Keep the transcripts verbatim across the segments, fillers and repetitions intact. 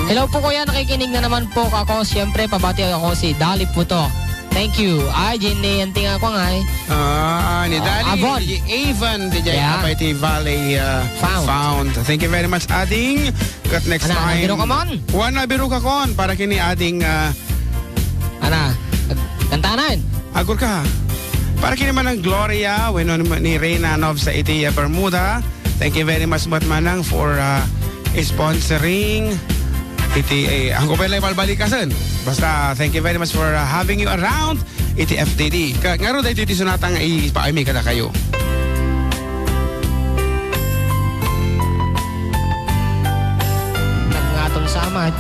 Hello po, kuya. Nakikinig na naman po ako. Siyempre, pabati ako si Dali Puto. Thank you. Ay, Jenny, anting ako nga eh. Ah, ni Oh, Dali, Avon. Di Avon, di jay Yeah. Abay ti Valley, ah, Found. Found. Thank you very much, ading. Kat next Ana, time. Nabiro ka man? Wan, nabiro ka kon. Para kini ading, ah, Ana, kantanan. Agur ka. Para kini manang Gloria, wenno ni, ni Reina Nov sa iti, ah, Bermuda. Thank you very much, Mat Manang, for, uh, sponsoring iti, eh, ang ko pala balbalikasen. Basta, thank you very much for, uh, having you around iti F D D. Ka, ngaro daytoy ti sonata nga ipaaymi kadakayo. Nagngatan sa amat.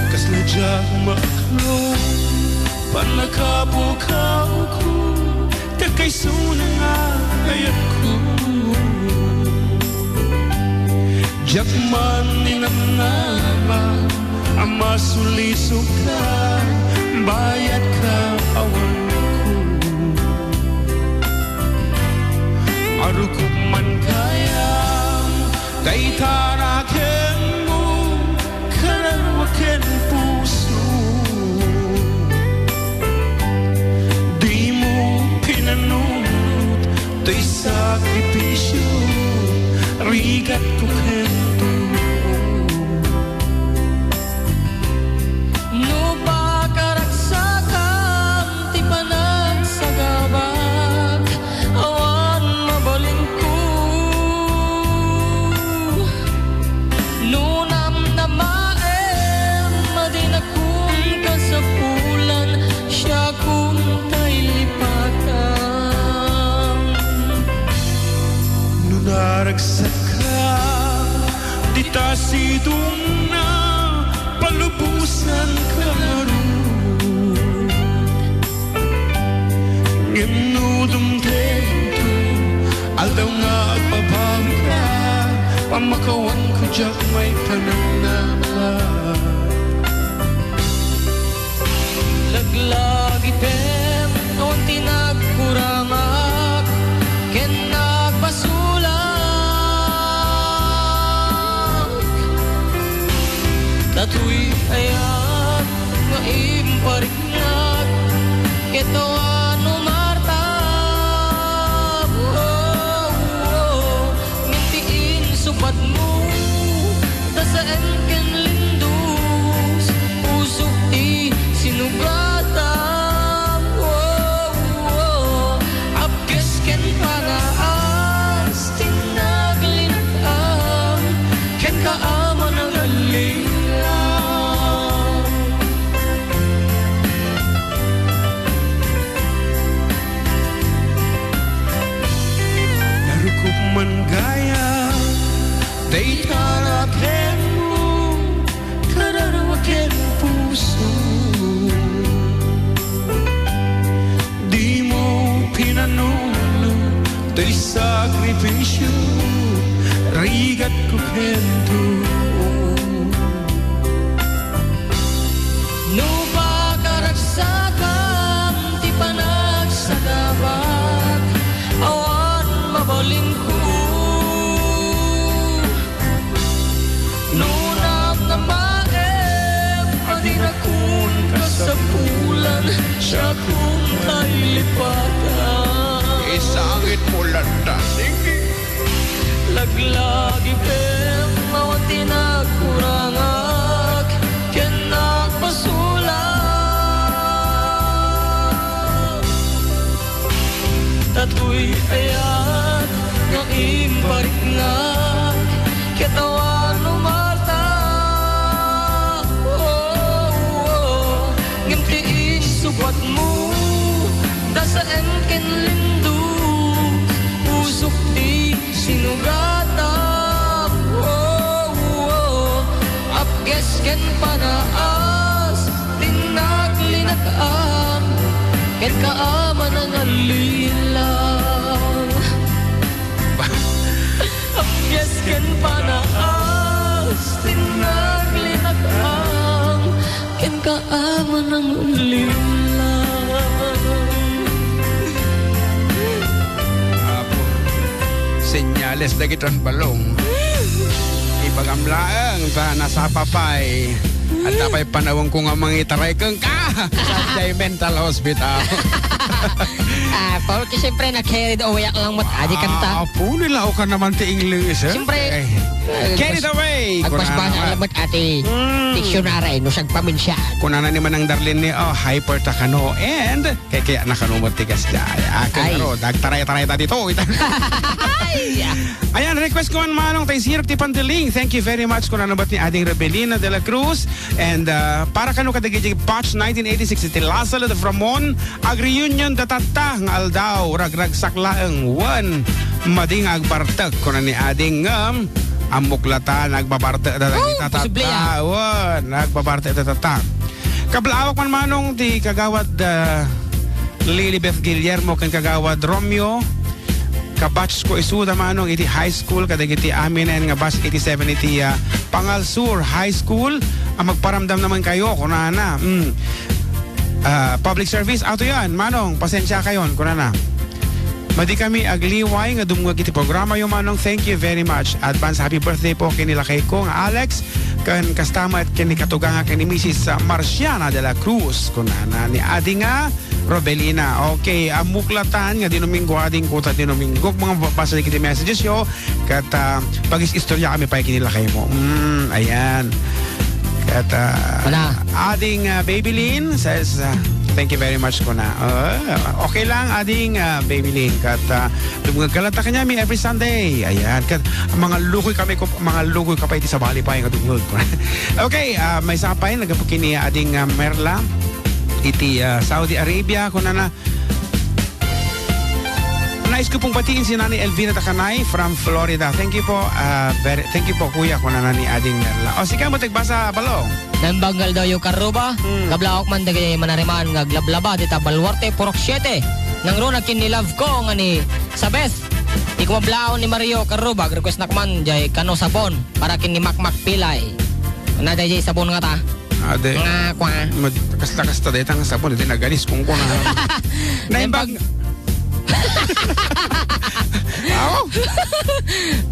Kasla diak maklon, pannakapukawko, ta kaysona nga ayatko. Diak man ninamnama a masulisogka, bayat ka awanko. Marukop man gayam, dayta a kenmo, kararua ken puso. Dimo pinanunot toy sakripisio, rigatko ken dumo. No pakaragsakam ti panagsagabak, awan mabalinko. No namnamaem a dinakon kasapulan, siakon tay lipatan. No naragsakka, dita sidongna, palubosan ka ngarud. Ngem no dumtengto, aldaw nga agbabawika, pamakawanko diak maipanamnama. Laglagipem, awan ti nagkurangak ken nagpasulak. Datoy ayat nga impariknak, ket awan umarta. Oh, oh, ngem ti insupatmo, ta saan ken lindos, pusok ti sinugatam. Oh, oh, apges ken panaas ti naglinag-am, kenka a manangallilaw. Narukop man gayam, dayta a kenmo, kararua ken puso. Dimo pinanunot toy sakripisio, rigatko ken dumo. No pakaragsakam ti panagsagabak, awan mabalinko. No namnamaem a dinakon kasapulan, siakon tay lipatan. Isangitmo latta, sige. Laglagipem, awan ti nagkurangak ken nagpasulak. Datoy ayat nga impariknak, ket awan umarta. Oh, oh, ngem ti insupatmo, ta saan ken lindos, pusok ti sinugatam. Oh, oh, apges ken panaas ti naglinag-am, kenka a manangallilaw. Apges ken panaas ti naglinag-am, kenka a manangallilaw. Les dagiton balong. Ibagam laeng ta nasapa pay. Adda pay panawengko nga mangitaray kenka. Sadiay mental hospital. Ah, Paul, kasi siyempre na-carried away ak lang met adi kanta. Ah, apo, nilaokan naman ti English, eh? Siyempre, Eh, eh, carried mas-, away, agpaspas kunana. Lang met adi. Mm. Dictionary, no, sagpaminsian. Kunana ni Manang Darlene ni, oh, hyper ta kano. And, kay, kaya nakanumat ti gas dyan. Ah, Ay. Kaya ro, nagtaray-taray ta dito. Ay, ah. Ayan, request ko man manong tay sirok ti pandiling. Thank you very much. Kunana met ni Ading Rebelina de la Cruz. And, ah, para kano kadagiti batch nineteen eighty-six, iti La Salud of Ramon, ag-reunion da tatta nga aldaw, ragragsak laeng, wen, madi nga agbartek, kuna ni Ading, ngem, ammok lata, nagbabartek da Oh, dagita posible, tatta, ah. Wen, nagbabartek da tatta. Kablaawak man manong ti Kagawad, ah, Lilibeth Guillermo ken Kagawad Romeo, kabatch ko isuda manong iti high school kadagiti aminen nga batch eighty-seven iti, ah, Pangal Sur High School. Ah, magparamdam naman kayo, kunana. Mm. Ah, public service, ato yan, manong, pasensya kayon, kunana. Madi kami agliway nga dumngeg iti programa yo, manong. Thank you very much. Advance happy birthday po ken ni lakay ko nga Alex, ken kasta met ken ni katuganga ken ni Misis Marciana de la Cruz, kunana ni Adi nga Robelina. Okay, ammok latan nga Domingo, Ading, kuta Domingo. Mga babasa dagiti messages yo, ket, ah, pagis-istorya kami pay ken ni lakay mo. Mm, ayan. Ket, ah, Wala. Ading, ah, Babylin says, ah, "Thank you very much," kuna. Ah, okay lang, Ading, ah, Babylin. Ket, ah, dumngeg ka lata kaniami every Sunday. Ayan. Ket, mga lukoy kami ko, mga lukoy ka pay iti sabali pay nga dumngeg. Okay, ah, maysa pay, nagapukini Ading, ah, Merla. Iti, ah, Saudi Arabia, kunana, nais ko pong batiin si Nanay Elvira Takanay from Florida. Thank you po, ah, very, thank you po, kuya, kunana ni Ading Merla. O, sige, mo, tigbasa, Balong. Naimbag nga aldawyo, Karuba. Hmm. Kablaawak man dagiti manariman nga aglablaba dita Baluarte, Purok siete. Nangruna ken ni love ko nga ni Sabeth. Ikaw mablaw ni Mario, Karuba. Request nak man, jay kano sabon. Para ken ni Makmak Pilay. Na dayjay sabon nga ta. Ade. Nga, kwa. Mad-, kasta-kasta dayta nga sabon, iti naganis kung kuna. Naimbag. Naimbag. Aw?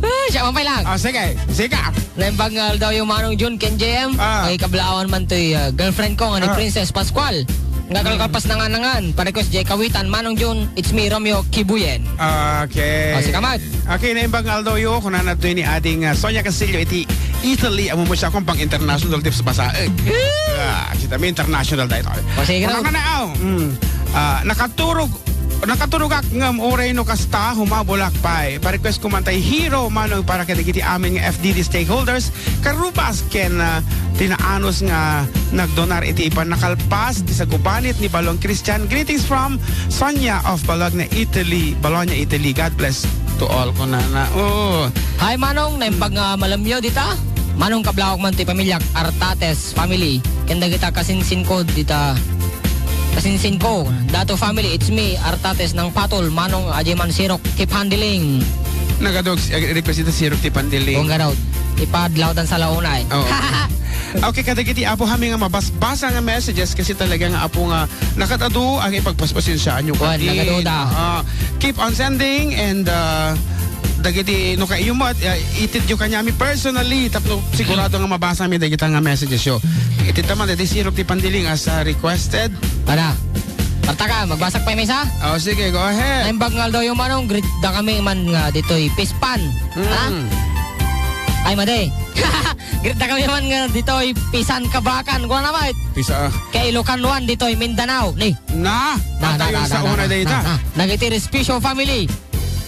Ah, siya, mamay lang. Ah, sige, sige. Naimbag nga aldawyo, Manong Jun ken J M. Ah. Ay, kablaawan man to'y, ah, girlfriend ko nga ni Ah. Princess Pascual. Nga Mm. kalkalpas na nga nangan. Pa-request jay kawitan, Manong Jun, it's me, Romeo Kibuyen. Okay. O, sige, Mat. Okay, naimbag nga aldawyo, kunana to'y ni Ading, ah, Sonia Castillo iti Italy. Amo mo siya kung pang international ti basaen. Ah, kita mi international daytoy. O, sige, Kunana Ram. na, aw. Mm. Ah, nakaturog, nakaturogak ngem uray no kasta, humabulak pay. Pa-request ko man tay hero, manong para kadagiti amin nga F D D stakeholders, Karubas ken, ah, ti naanos nga nagdonar iti ipan nakalpas ti sagubanit ni Balong Christian. Greetings from Sonia of Bologna, Italy. Bologna, Italy. God bless to all, kunana. Oh. Hi, Manong. Naimbag nga malamyo dita. Manong, kablawak man ti pamilyak Artates family. Ken dagita kasinsin ko dita. Kasinsin ko, Dato family, it's me, Artates ng Patol, Manong, ajay man sirok, keep handling. Nagadog, eh, request ita sirok ti pandiling. Kung garaw, ipadlaw dan sa launay. Oo. Okay, kadagiti apo hami nga mabasbasa nga messages kasi talaga nga apo nga nakatado ang ipagpaspasensyaan nyo Wan, kami. Nagaduda. Ah, keep on sending and, ah, dagiti no kayo mo at, ah, itid nyo kanyami personally tapno sigurado nga mabasa mi dagita nga messages yo. Itid ta man, dagiti sirok ti pandiling as, ah, requested. Para. Parta ka, magbasak pa yung isa? Oh, sige, go ahead. Naimbag nga aldaw yung manong, greet da kami man nga ditoy Pispan. Mm. Ha? Ay, madi. Greet da kami man nga ditoy Pisan Kabakan. Kuha na, mate. Pisa. Kay Ilocan one ditoy Mindanao. Ni. Na? Na, na, Atayon na, sa na, una na, dayta. Na, na. Nagiti Respicio family.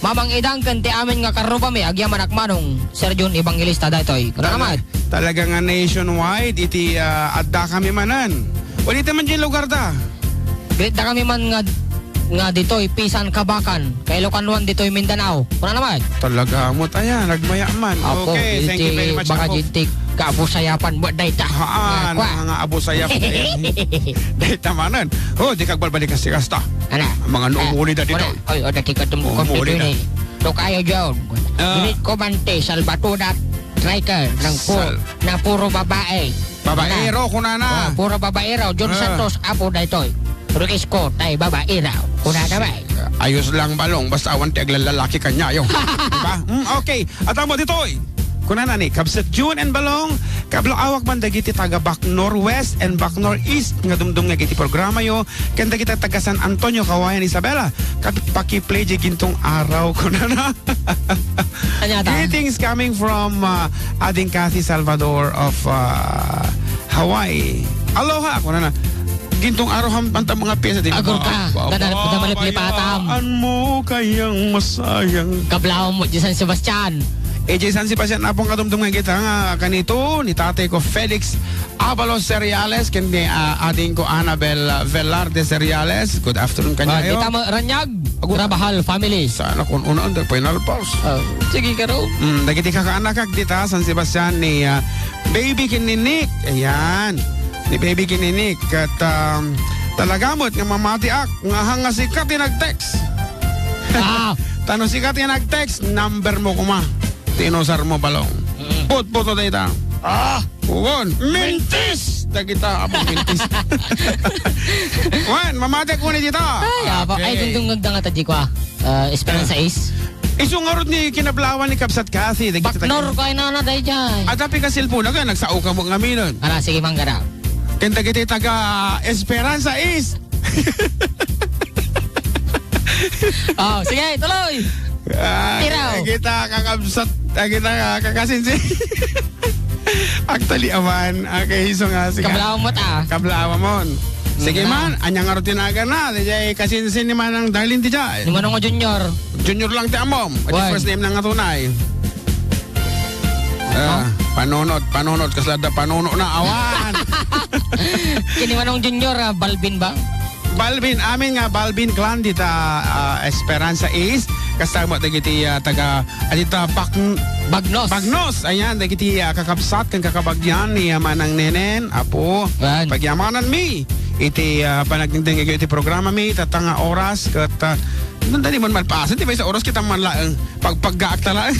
Mamang Idang ken ti amin nga karrubami, agyaman ak manong Sir John Evangelista daytoy. Kuna Tala-, naman. Talaga nga nationwide, iti, ah, adda kami manen. Ulitin man di lugar da. Greet da kami man nga, nga ditoy, Pisan Kabakan. Kay Ilocan one ditoy, Mindanao. Kuna naman. Talaga mo, taya, nagmaya man. Apo, Okay, thank you very iti much, baka Apo. Jintik, kaabusayapan mo, dayta. Haan, Nga, kwa. Nga abusayapan. Dayta manen. Oh, di kagbalbalikas ti kasta. Ana? Mga Ah, nuuli da dito. Wala. Oy, o, dati ka tum-, Oh, kompleto muuli na. Yun eh. Tokayo John. Ah. Greet ko man ti Salvatore Striker ng pu-, Sal- na puro babae. Babaero, Ana? Kunana. Oh, puro babaero. John Ah. Santos, apo daytoy. Rukis ko, tay babae raw. Kuna ka ba? Ayos lang, Balong, basta awan ti aglallalaki kaniayo. Diba? Mm, okay. At amo ditoy. Kunana ni Kabsat June and Balong, kablaawak man dagiti taga Bacnor West and Bacnor East nga dumdumngeg iti programayo, ken dagiti taga San Antonio, Cauayan, Isabela. Kat-, pakiplay di gintong araw, kunana. Ania ta? Greetings coming from, uh, Ading Kathy Salvador of, uh, Hawaii. Aloha, ako na na. Gintong araw ham-, ang mga piyesa din. Agor ka. Ba-, ba-, Dana-, ba-, damaliplipatam. Bayaan mo kayang masayang. Kablaom mo, di San Sebastian. Eh, di San Sebastian, apong kadumdum nga kita nga kanito, ni tatay ko, Felix Abalos Seriales, ken ni, ah, ading ko Annabel, ah, Velarde Seriales. Good afternoon Ah, kanyayo. Kita mo, Ranyag, Ago- Trabahal family. Sana kung una under final pass. Ah, sige ka raw. Mm, dagiti kakaanakak dita, San Sebastian ni, ah, Baby ken ni Nick. Ayan. Ni Baby ken ni Nick. Kat, um, talaga mo't nga mamatiak, nga hanga sika ti nag-text. Ah. Tano sika ti nag-text, number mo kuma. Ti inusar mo, Balong. Mm. Putputo dayta. Ah! Uwan. Mintis! Dagita, amo mintis. Wan, mamati ko ni dita. Ay, apa. Ay, Okay. Dungdung ngagdangata di ko, ah. Ah, Esperanza Ah. Ace. Isu ngarud ni kinablawan ni Kabsat Kathy, dagiti taga- Baknor ko ay nana, dayjay. At api ka cellphone ka, nagsao ka mo ngaminon. Ara, sige, manggara. Ken dagiti taga Esperanza East. Oh, sige, tuloy. Ah, Tiraw. Kita kakabsat, ah, kita kakasinsin. Actually, awan, ah, kay iso nga, sige. Kablawan mo ta. Kablawan mo. Sige Nga. man, anya nga rutin aga na, di jay kasinsin ni Manang Darlene di jay. Ni Manong Junior. Junior lang ti amom. Adi Wan. first name na nga tunay. Ah, Huh? panunot, panunot, kasla da panuno na, awan. Kini Manong Junior, ah, Balbin ba? Balbin, amin nga Balbin clan dita, ah, Esperanza East. Kasama dagiti, ah, taga, ah, dita Bak-, Bagnos. Bagnos. Ayan, dagiti, ah, kakabsat ken kakabagyan ni, ah, Manang Nenen, Apo. Yan. Pagyamanan mi iti, ah, panagdingding iti programa mi, tatta nga oras, ket, ah, nandani man malpasen, di ba, sa oras kita man laeng, pagpaggaak ta laeng.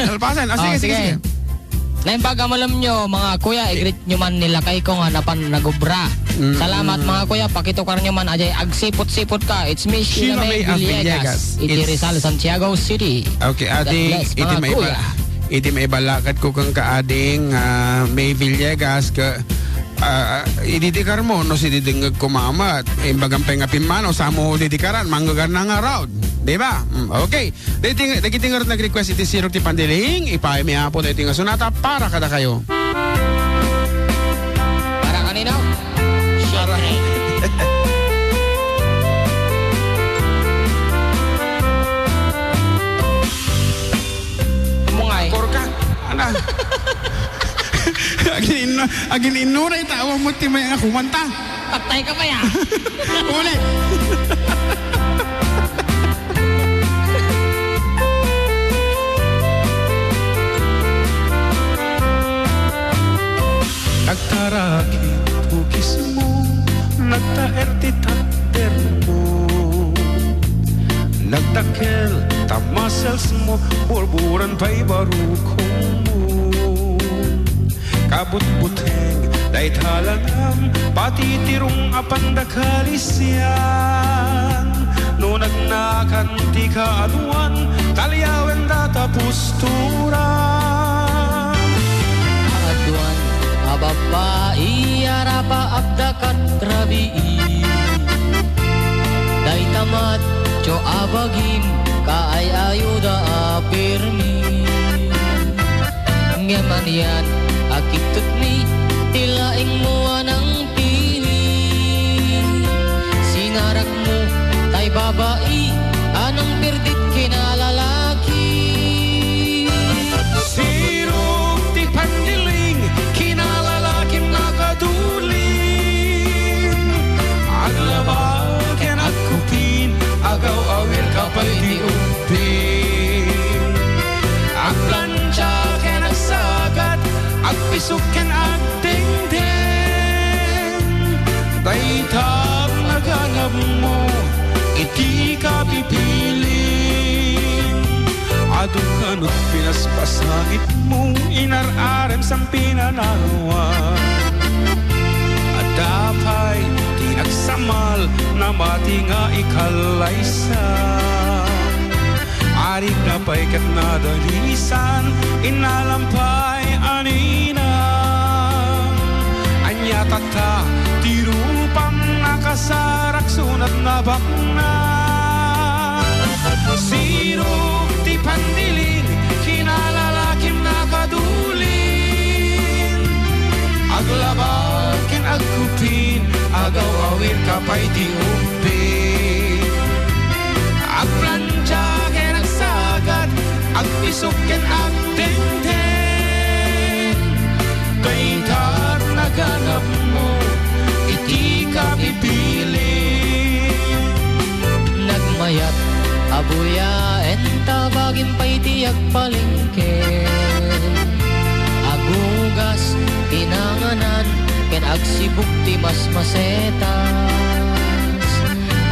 Malpasen. Ah, sige, Oh, sige, sige. sige. Naimbag a malam nyo, mga kuya, i-greet nyo man ni lakay ko nga napan nagubra. Mm. Salamat, mga kuya, pakitukar nyo man, ajay agsipot-sipot ka. It's me, Sheila Sheila May May of Villegas, Villegas. iti It's Rizal, Santiago City. Okay, God ading, bless, iti mga maiba-, kuya. iti maibalakad ko kang kaading, ah, May Villegas, ka, ah, ididikar mo, no, si didingeg ko mamat. Imbagam pay nga pimmano, samo didikaran, manggagan na nga round. Di ba? Mm, okay. Dagiti, dagiti nga nag-request iti Sirok ti Pandiling, ipaay mi Apo dagiti nga sonata para kadakayo. Para kanino? Para. Mungay. Korka. Ana. Agin-, agin-inunay ta, awan mo ti may nga kumanta. Patay ka pa, ya. Ulit. Nagtarakit kukismo, nagtaer ti tattermo. Nagdakkel ta muscles mo, burburan pay barukongmo. Kabutbuteng dayta langam, patitirong a pandakal isian. No nagnakan ti kaaduan, kaliawen data postura. Aduan a babbai a rapaak da kat rabii. Dayta matcho a bagim, kaay-ayuda a pirmi. Ngem anian a kitketmi ti laingmo a nangpili. Sinarakmo tay babai a nangpirdit kinalalaki. Sirok ti pandiling, kinalalakim nakadulin. Aglaba ken agkupin, agaw-awir ka pay ti ubbing. Agplan- Siak ken agsagat, agpisok ken agdengdeng. Dayta naganabmo iti kapipiling. Adu kanut pinaspasaitmo, inar-arem san pinanawan. Adda pay ti Agsamal, namati nga ikallaysa. Arigna pay ket nadalisan, inalampay a ninang. Ania tatta ti rupam, nakasarak sunat nabaknang. Sirok ti pandiling, kinalalakim nakadulin. Aglabag ken agkupin, agaw-awir ka pay ti ubbing. Agplancha ken agsagat, agpisok ken agdengdeng. Dayta ti naganapmo iti kapipili. Nagmayat a buya, enta bagim pay ti agpalengke. Agugas ti nanganan ken agsibuk ti masmasetas.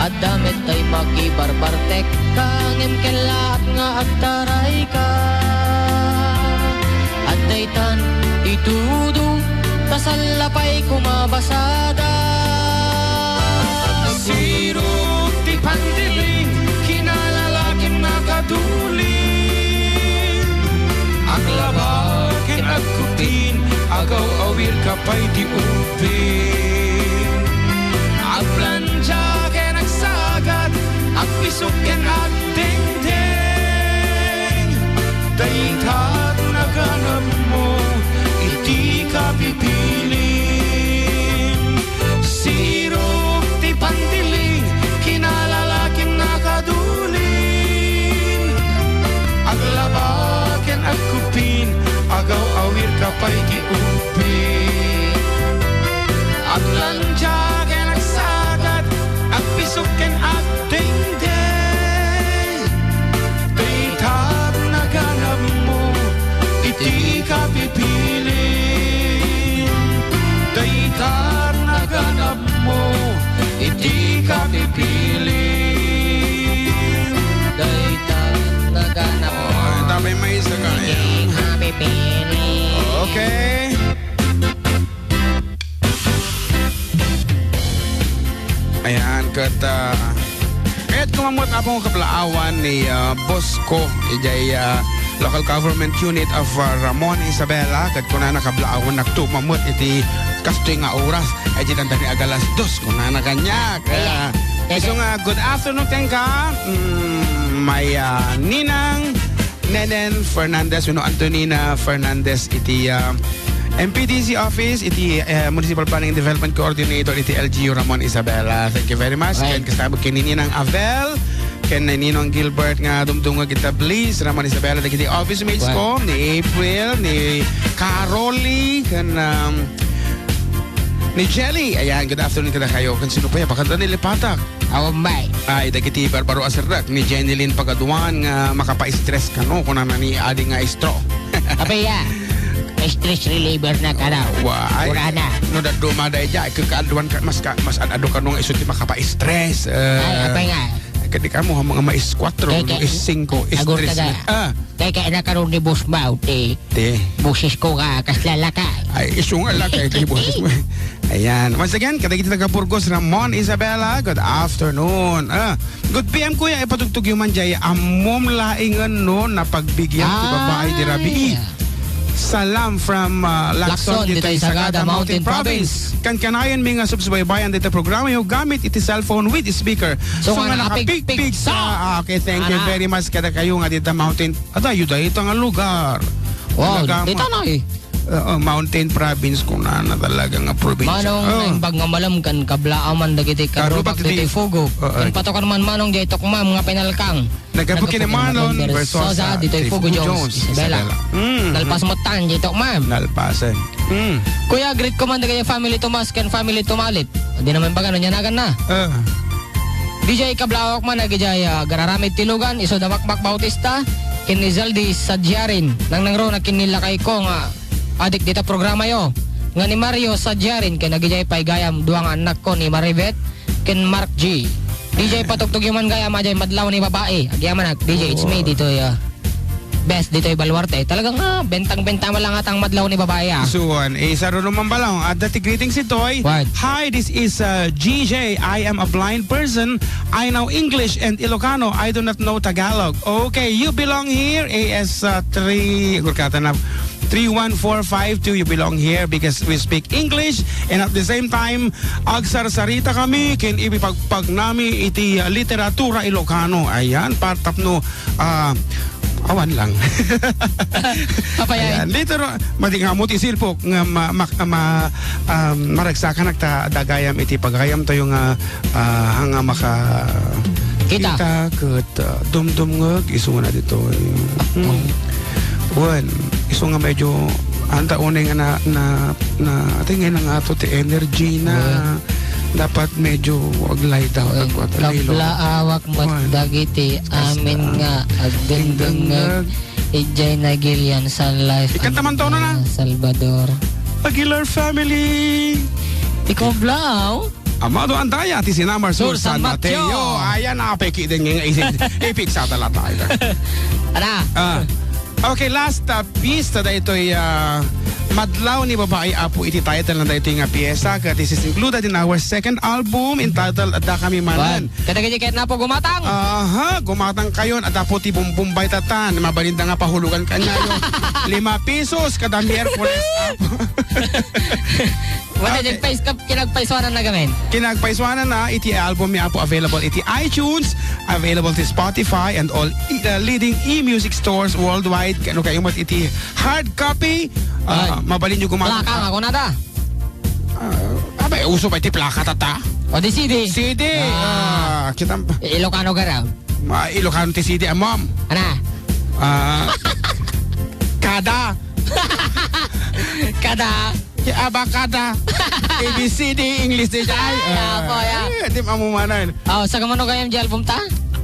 Adda met tay makibarbartek ka, ngem kellaat nga agtarayka. Adda itan itudo, ta salla pay kumabasada. Sirok ti pandiling, kinalalakim nakadulin. Aglabag ken agkupin, agaw-awir ka pay ti ubbing. Agplancha ken agsagat, agpisok ken agdengdeng. Dayta ti naganapmo iti kapipilim. Sirok ti pandiling, kinalalakim nakadulin. Aglabag ken agkupin, agaw-awir ka pay ti ubbing. Agplancha ken agsagat, agpisok ken agdengdeng. Dayta ti naganapmo iti kapipilim. Dayta ti naganapmo iti kapipilim. Dayta ti naganapmo. Oh, tapay may isa ka. Iti kapipilim. Okay. Ayan, ket, ah, kayat ko mamut, Apo, kablaawan ni, ah, boss ko, idiay, ah, local government unit of, ah, Ramon Isabela, ket kunana kablaawan nakto mamut iti kastoy nga oras, ay di tantani agalas dos, kunana kaniak. Ayan. Ah, isu nga, good afternoon kenka, mm, may, ah, Ninang Nenen Fernandez, wenno Antonina Fernandez iti, ah, M P D C office, iti, eh, Municipal Planning and Development Coordinator iti L G U Ramon Isabela. Thank you very much. Right. Ken kasama ken ni Ninang Avel, ken ni Ninong Gilbert nga dumdumngeg ita, please, Ramon Isabela, dagiti office mates ko, ni April, ni Caroli, ken, um, ni Jelly. Ayan, good afternoon kadakayo. Ken sino pa ya? Baka nalipatak. Awan bay. Ay, dagiti barbaro a serrek ni Jenny Lynn Pagaduan nga makapa-stress kano, kunana ni Adi nga istro. Apay ya? Stress reliever na kano. Wa, ay, kurana. No dadduma daydiay, kakaduan ka, mas ka, mas ad-adu kano nga isu ti makapa-stress. Eh, ay, apay nga. Kadi kamo, mga mais kuwatro, kay, kay, mais singko, agor stress ka na. Ah. Kay, kay, na karon ni Boss Mau, ti Ti. Boses ko nga kasla lakay. Ay, isu nga lakay ti boses mo. Ayan. Once again, kadagiti taga Burgos, Ramon Isabela, good afternoon. Ah, good P M, kuya, ipatugtog yo man jay ammom laengen no napagbigyan ti babae ti rabii. Ay. Salam from, ah, Lacson, Lacson, ditoy ditoy Sagada, Sagada Mountain Mountain Province. Province. Kankanayon mi nga subsubaybayan dita programa yo gamit iti cellphone with speaker. So, so nga nga nakapigpig nakapigpig sa, sa, ah, okay, thank you very much kadakayo nga dita Mountain Adayo dayta nga lugar. Wow, talaga dayta ma-, na, eh. Oo, mountain province, kunana talaga nga probinsya. Manong, oh, naimbag nga malam kan kablaaman dagiti karubak ditoy Fugo. Oo, ken patokan man manong jay Tokmam nga pinalkang. Naggapu ken ni Marlon Versosa ditoy Fugo Jones, Isabela. Mm. Nalpas mo tan jay Tokmam. Nalpasen. Mm. Kuya, greet ko man dagiti family Tomas ken family Tumalit. Di naman baga no niya nagan na. Ah. D J kablawak man, agidiay, ah, gararamid ti lugan, isu da Makmak Bautista, ken ni Zaldi Sadyarin, nangnangro na ken ni lakay ko nga adik dita programa yo, nga ni Mario Sadyarin, ken agidiay pay gayam dua nga annak ko ni Maribet, ken Mark G. D J patugtog yo man gayam, adiay madlaw ni babai, agyamanak, D J, it's me, ditoy, ah, best ditoy Baluarte. Talagang, ah, bentang-benta man lang ata ang madlaw ni babae, ah. Suan, eh, sa Rurong Mambalong, adda ti greetings ditoy. What? "Hi, this is, uh, G J. I am a blind person. I know English and Ilocano. I do not know Tagalog." Okay, you belong here, A S, uh, three, agurkata na, three one four five two, you belong here because we speak English and at the same time, agsarsarita kami ken ipipagpag nami iti, uh, literatura Ilocano. Ayan, para tapno, ah, awan lang. Apay ay? Ayan, litera-, madi nga mo ti silpok nga ma-, ma-, ma-, um, maragsakanak ta dagayam iti pagayam tayo nga, ah, nga maka-, Kita. Kita ket, ah, dumdumngeg, isu nga ditoy. Hmm. Wen, isu nga medyo, anta unay nga na, na, na, ati nga na nga to, ti energy na Wen. Dapat medyo ag-lie down. Wen, agwat, lay low. Kablaawak met Wen. Dagiti Basta. Amin nga agdengdengngeg. Dengdengngeg. Idiay Nagilian Sun Life Ikanta man tono na. Salvador. Aguilar family. Ikaw, Blau? Amado Andaya, ti Sinamar Sur, Sur San San Mateo. Mateo. Ayan, apay, kiden nga isip. Ipiksa ta la tayo. Ana? Ah. Okay, last, uh, piece ta daytoy, uh, Madlaw ni Babai, Apo, iti title na daytoy nga piyesa. Ket this is included in our second album entitled Adda Kami Manen. Wan. Kadagiti ket napo gumatang. Aha, gumatang kayon. Adda po ti bumbumbay tatan. Mabalinda nga pahulugan kanyayo. Lima pesos kada Miyerkules, Apo. Wala, Okay. nagpais-, kap-, kinagpaisuanan na gamin. Kinagpaisuanan na iti album mi, Apo, available iti iTunes, available ti Spotify and all i-, uh, leading e-music stores worldwide. Kano kayo mat iti hard copy, uh, Ay. mabalin nyo gumawa. Plaka nga, kunada? Uh, abay, uso pa iti plaka, tata? O di C D? C D, Ah. uh, kita Ilocano ka raw? Ma-, Ilocano ti C D, amom. Ana? Ah, kada. Kada. Ti abakada. A B C D, English di jay. Ay, apo, ya. Eh, di mamumanan. Oh, sa kamano kayam di album ta?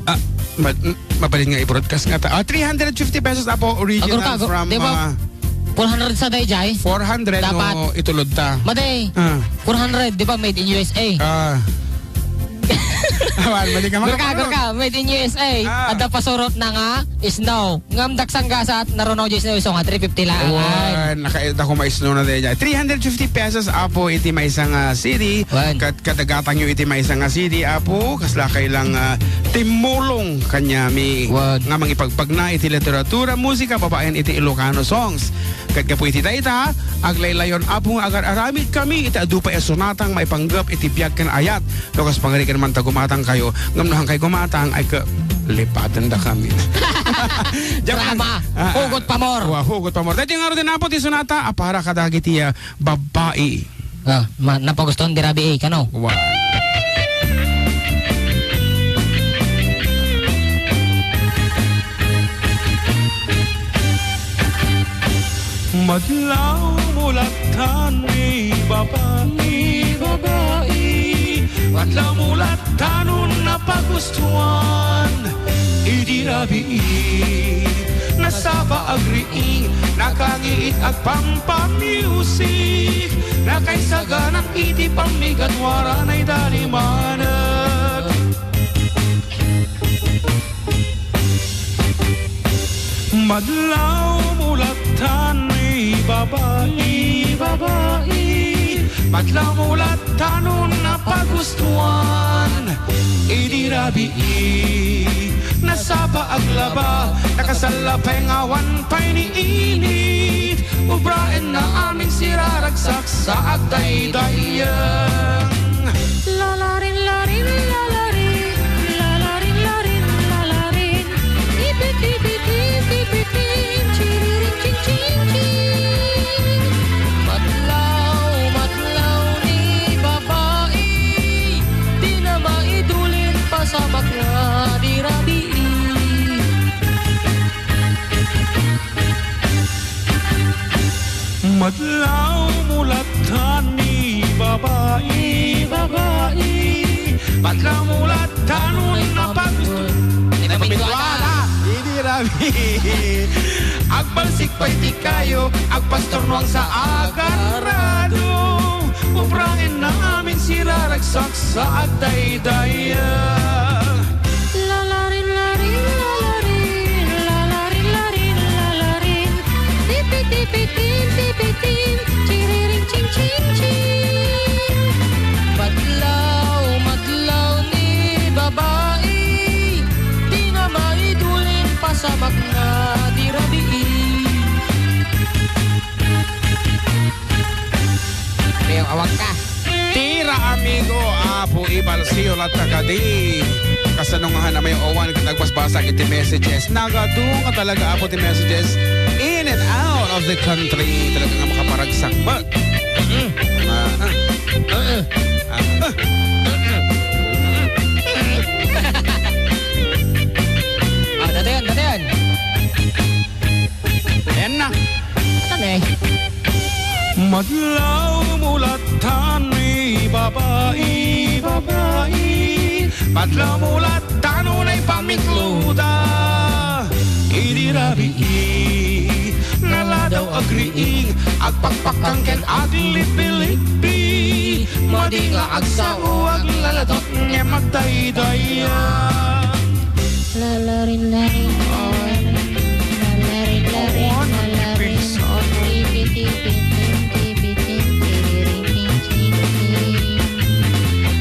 Ah, ma-, m-, mabalin nga i-broadcast nga ta. Ah, three hundred fifty pesos, Apo, original Agor ka, agor. from, Di ba, ah, four hundred sa dayjay? Four hundred Dapat. no itulod ta. Madi. Ah. Four hundred, di ba, made in U S A? Ah. Awan, balik ka, Gurka, makapanulog. gurka, made in U S A. Ah. Adda pasurot na nga snow. Ngem daksang gasat, naruno di snow, isu nga three fifty lang. Wan, nakaita ko may snow na dayjay. Three hundred fifty pesos, Apo, iti maysa nga C D. Wan. Kat-, kadagatang yo iti maysa nga C D, Apo, kasla kay lang, ah, timmulong kanyami Wan. nga mangipagpagna iti literatura, musika, babaen iti Ilocano songs. Ket gapu iti dayta, aglaylayon, Apo, nga agar-aramid kami iti adu pay a sonatang maipanggep iti biag ken ayat. No kas pangarigan man ta gumatang kayo, ngem no hankay gumatang, ay ka, lipaten da kami. Joke lang. Drama. Ah, ah. Hugot pamor. Wa, hugot pamor. Dati nga rin po ti sonata, a para kadagiti, ah, babae. Ah, ma-, napagustuhan di Rabi, eh, kano? Wa. Madlaw mo latan ni babai, babai. Madlaw mo latan no napagustuhan idi rabii. Nasapa agriing, nakangiit agpampamusic. Nakaisaganak iti pammigatwaran ay dalimanek. Madlaw mo latan ni babai, babai. Madlaw mo latan no napagustuhan. Idi rabii, nasapa aglaba, nakasalla pay nga awan pay ni init. Ubraen na amin siraragsak sa agdaydayan. Lalarin, larin, lalarin, lalarin, larin, lalarin. Ipit, ipit, ipit, ipit, chiririn, ching, ching, ching. Madlaw, madlaw ni babai, di na maidulin pasamak nga di rabii. Madlaw mo latan ni babai, babai. Madlaw mo latan no napagusto. Ay, pabidtuan na. Idi rabii. Agbalsik pay ti kayo, agpastornuang sa agarado. Ubraen na amin siraragsak sa agdaydayan. Lalarin, larin, lalarin, lalarin, larin, Samakna ti rabii. Amigo, awag ka. Tira, amigo, Apo Ibal, see you latta kadi. Kasano nga hanamay awan ket agbasbasa iti messages. Nagadu nga talaga, Apo, ti messages in and out of the country. Talaga nga makaparagsak. But, ah, ah, ah, ah, ah. Ah, datayan, datayan. Ayan na. Saan eh? Madlaw mo latta ni babai, babai. Madlaw mo latta no naipamitlo da. Idi rabii, naladaw agriing, agpakpakang ken aglipilippi. Madi nga agsao, aglaladot, ngem agdaydaya. Lalarin-larin, lalarin-larin, lalarin. Awan, tipis, ano? Tipi-tipi, tipi-tipi, tiriring, ting, ting, ting.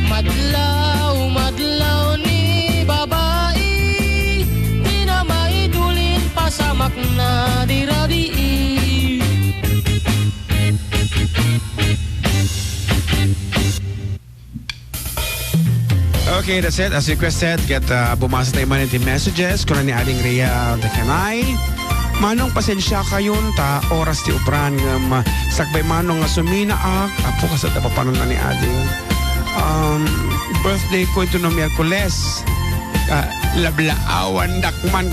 Madlaw, madlaw ni babai, dina maidulin pasamakna di rabii. Okay, that's it. As requested, ket, uh, bumasa tayo man iti messages. Kuna ni Ading Rhea Decanay, Manong, pasensia kayon ta oras ti ubran, ngem, uh, sakbay Manong nga suminaak. Apo, kasla ta papanonna ni Ading. Um, birthday ko ito no Miyerkules. Ah, lablaawan dakman.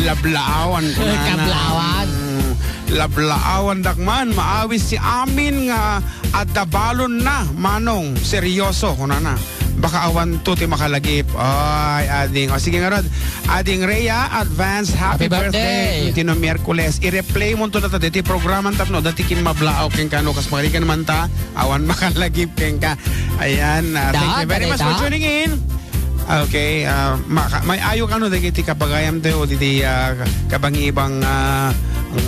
Lablaawan ko na. Kablaawan. Mm, lablaawan dakman. Maawis ti amin nga adda balon na, Manong, seryoso, kunana. Baka awan to ti makalagip. Ay, ading. O, sige ngarud. Ading Rhea, advance happy Happy birthday. birthday. Iti no Miyerkules. I-replay mo to data diti programan tapno dati kin mablaaw kenka no kas makarigan man ta. Awan makalagip kenka. Ayan. Ah, thank Da, you very much for dagita. tuning in. Okay, ah, maka-, may ayo kano dagiti kabagayam tayo diti, ah, kabangibang, ah,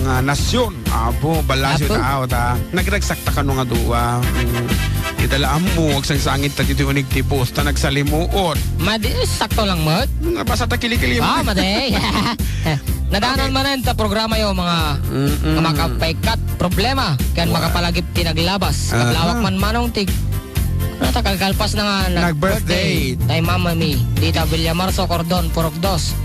nga nasyon. Apo, bala siya Apo. tao, ta. Nagragsakta kano nga dua. Mm. Ita la ammo, agsangsangit ta ditoy unig ti bus, ta nagsalimuot. Madi, sakto lang, Mot. Nabasa ta kilikili. Ah, madi. Nadanon Okay. manen ta programa yo, mga, Mm-mm. nga makapaikat problema, ken Wa- makapalagip ti naglabas. Aha. Kablawak man manong tig- Ano ta, kalkalpas na nga Nag-birthday. nag-birthday. Tay Mama Mi, Dita Villamarzo Cordon, Purok Dos.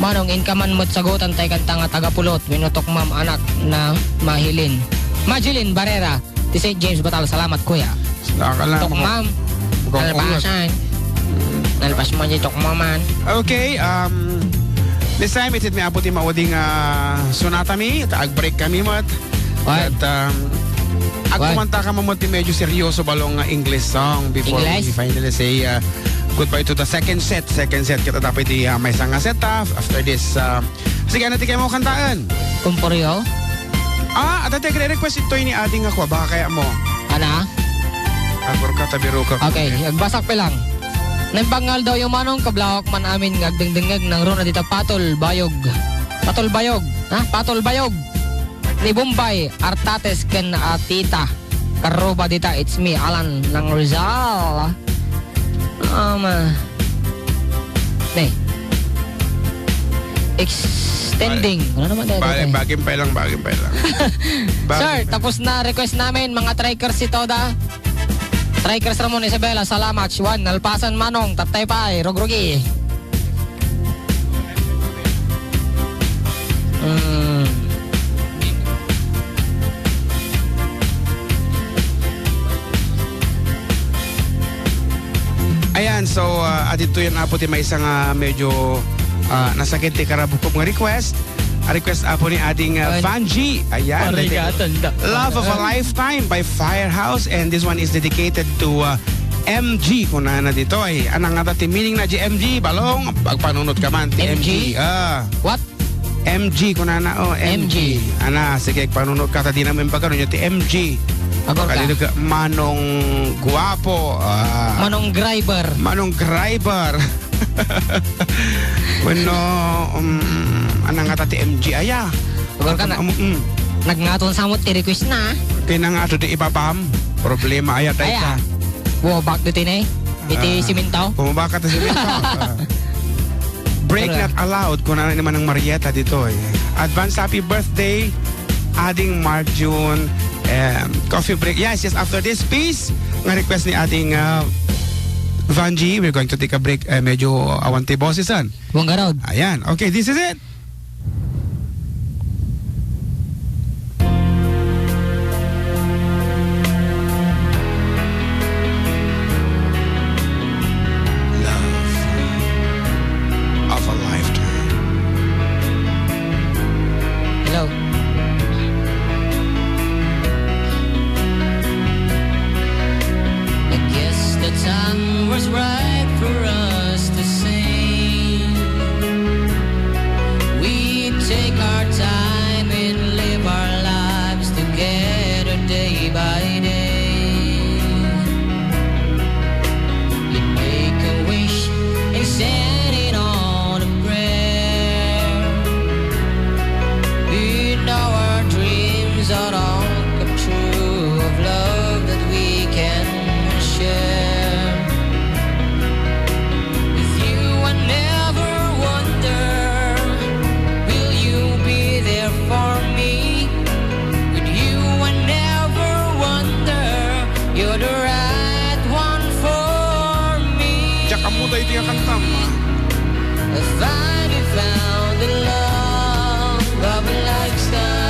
Manong, inka man met sagutan tay kanta nga taga Pulot, Minutok Ma'am, anak na Mahilin. Majilin Barrera, ti Saint James Batal. Salamat, kuya. Saka lang, Tok Ma'am, mukhang ungat. Nalpasan. Nalpas mo di Tok Ma'am, man. Okay, um, this time, it's it mi apo ti maudi nga sunata mi, ta ag-break kami met. Why? At, um, Why? agkumanta ka mo ti medyo seryoso balong nga English song before English? we finally say, uh, goodbye to the second set. Second set kita dapat di, uh, may isang set, uh, after this, uh, sige, ano ti kayo mo kantaan? Kumporyo? Ah, at ate, request ito ni Ading ako. Baka kaya mo? Ana? Agor ka, tabiro ka. Okay, agbasak pa lang. Nagbangal daw yung manong kablawak man amin nga agdengdengeg nang runa dita Patol Bayog. Patol Bayog, ha? Patol Bayog. Ni Bombay, Artates ken, ah, Tita. Karuba dita, it's me, Alan ng Rizal. Um, ah, ne. Extending. Ano naman tayo Bagay, dito? bagay pa lang, bagay pa lang. Bagay Sir, pa. tapos na request namin, mga trikers si Toda. Trikers Ramon Isabela, salamat. Juan, nalpasan manong, tatay pa, eh, rugrugi. Mm. Ayan, so, ah, adito yan, apo, ti maysa nga medyo, ah, nasakit ti karabukop nga request. A request, apo, ni ading, ah, Ay. Vanji. Ayan, Parigatan da. Love of a Lifetime by Firehouse, and this one is dedicated to, uh, M G, kunana ditoy. Anang nga ti meaning na di M G, balong, agpanunot ka man, ti M G. M G? Ah. What? M G, kunana, oh, M G. M G. Ana, sige, agpanunot ka, ta di namin pagkano nyo, ti M G. Agor ka. Kalino ka, Manong Guapo, ah. Manong Griber. Manong Griber. Wenno, um, anang nga ti M G, aya. Agor ka na. Um, um. Nagngaton samot ti request na. Kaya nga to di ibabam. Problema aya, Aya. dayta. Wo, back to tine. Iti Ah. siminto. Bumaba ka ta siminto. Ah. Fake Correct. Not allowed, kuna ni Manang Marietta ditoy. Advance happy birthday, Ading Marjun. Um, coffee break. Yes, yes, after this piece, nga request ni Ading, uh, Vanji, we're going to take a break. Eh, medyo awan ti boses, an? Buwan garod. Ayan. Okay, this is it. Love of a lifetime. Hello. I guess the time was right for us to say we take our time and live our lives together day by day. You make a wish and send it on a prayer. In our dreams are all come true of love that we can share. With you, I never wonder, will you be there for me? With you, I never wonder, you're the right one for me. Diak ammo daytoy nga kantam, ah. I finally found the love of a lifetime.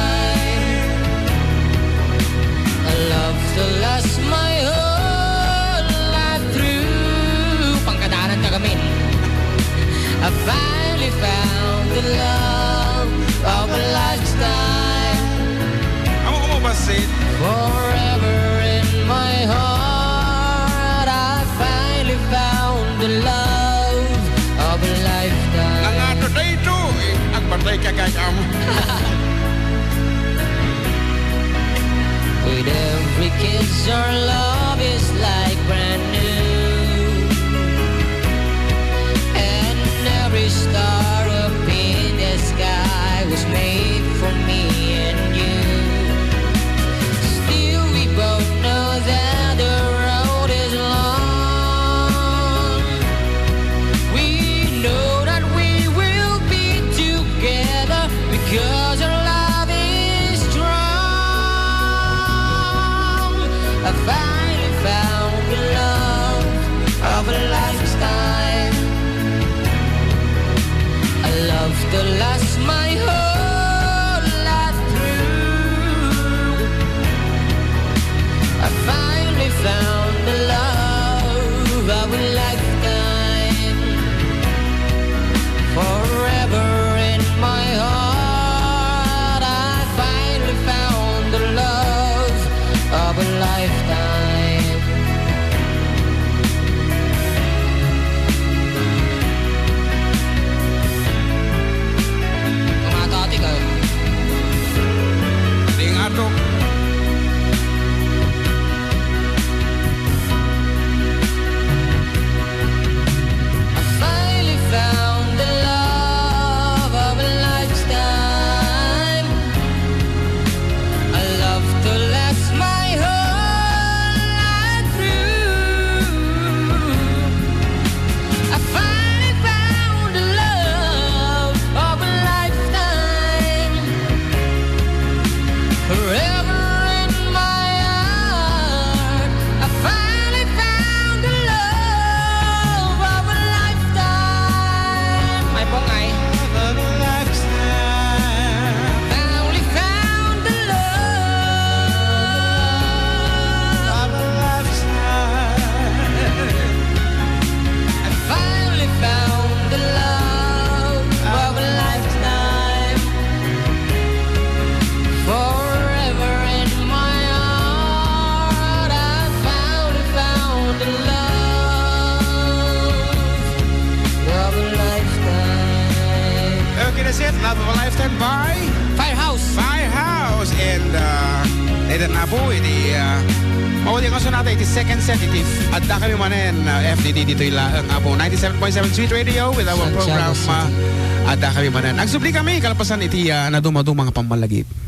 A love to last my whole life through. Pangkadaanan ka gamin. I finally found the love of a lifetime. Amo, amo, basit. Forever in my heart, I finally found the love of a lifetime. Nangato daytoy, eh, agbatay ka kay amo. With every kiss, our love is like brand new. And every star up in the sky was made for me and you. Still, we both know that the road is long. We know that we will be together because our love is strong. I finally found the love of a lifetime. A love to last my whole life through. I finally found the love of a lifetime. Forever in my heart, I finally found the love of a lifetime. Kumatati ka. Ding atok. I finally found the love of a lifetime. A love to last my whole life through. I finally found the love of a lifetime. Forever in my heart, I finally found the love of a lifetime. Ay, bongay. Of a lifetime. Finally found the love of a lifetime. I finally found the love of a lifetime. Forever in my heart, I finally found the love of a lifetime. Okay, that's it. Love of a lifetime by Firehouse. Firehouse. And, uh, ita na po, iti, uh, mauli nga sonata iti second set, iti Adda Kami Manen, uh, F D D ditoy laeng, apo, ninety-seven point seven Sweet Radio with our Santiago program, uh, City. Adda Kami Manen. Agsubli kami, kalpasan iti, uh, naduma-duma nga pammalagip.